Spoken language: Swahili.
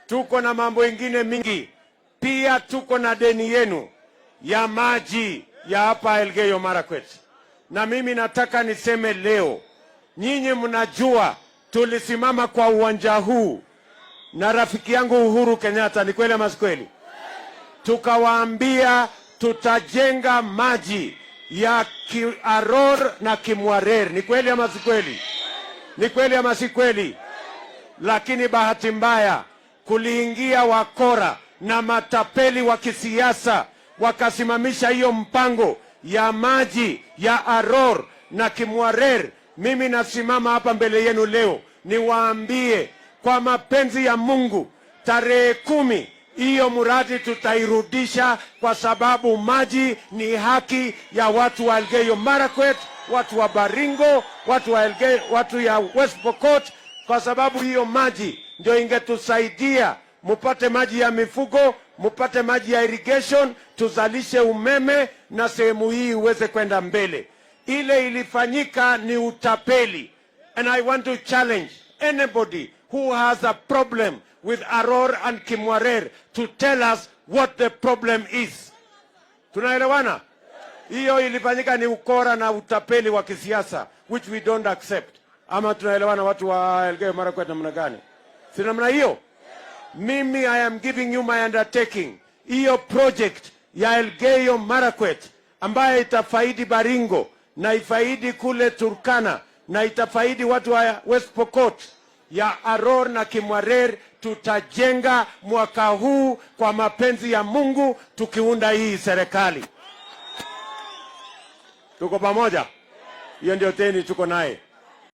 Tuko na mambo ingine mingi pia, tuko na deni yenu ya maji ya hapa Elgeyo Marakwet, na mimi nataka niseme leo, nyinyi mnajua tulisimama kwa uwanja huu na rafiki yangu Uhuru Kenyatta, ni kweli ama si kweli? Tukawaambia tutajenga maji ya Aror na Kimwarer, ni kweli ama si kweli? Ni kweli ama si kweli? Lakini bahati mbaya kuliingia wakora na matapeli wa kisiasa wakasimamisha hiyo mpango ya maji ya Aror na Kimwarer. Mimi nasimama hapa mbele yenu leo niwaambie kwa mapenzi ya Mungu, tarehe 10 hiyo mradi tutairudisha, kwa sababu maji ni haki ya watu wa Elgeyo Marakwet, watu wa Baringo, watu wa Elgeyo, watu ya West Pokot, kwa sababu hiyo maji ndio ingetusaidia mupate maji ya mifugo, mupate maji ya irrigation, tuzalishe umeme na sehemu hii iweze kwenda mbele. Ile ilifanyika ni utapeli, and I want to challenge anybody who has a problem with Aror and Kimwarer to tell us what the problem is. Tunaelewana? Hiyo ilifanyika ni ukora na utapeli wa kisiasa, which we don't accept. Ama tunaelewana, watu wa Elgeyo Marakwet, namna gani? Si namna hiyo? Mimi, I am giving you my undertaking. Hiyo project ya Elgeyo Marakwet ambayo itafaidi Baringo na ifaidi kule Turkana na itafaidi watu wa West Pokot, ya Aror na Kimwarer, tutajenga mwaka huu kwa mapenzi ya Mungu tukiunda hii serikali. Tuko pamoja? Hiyo ndio deni tuko naye.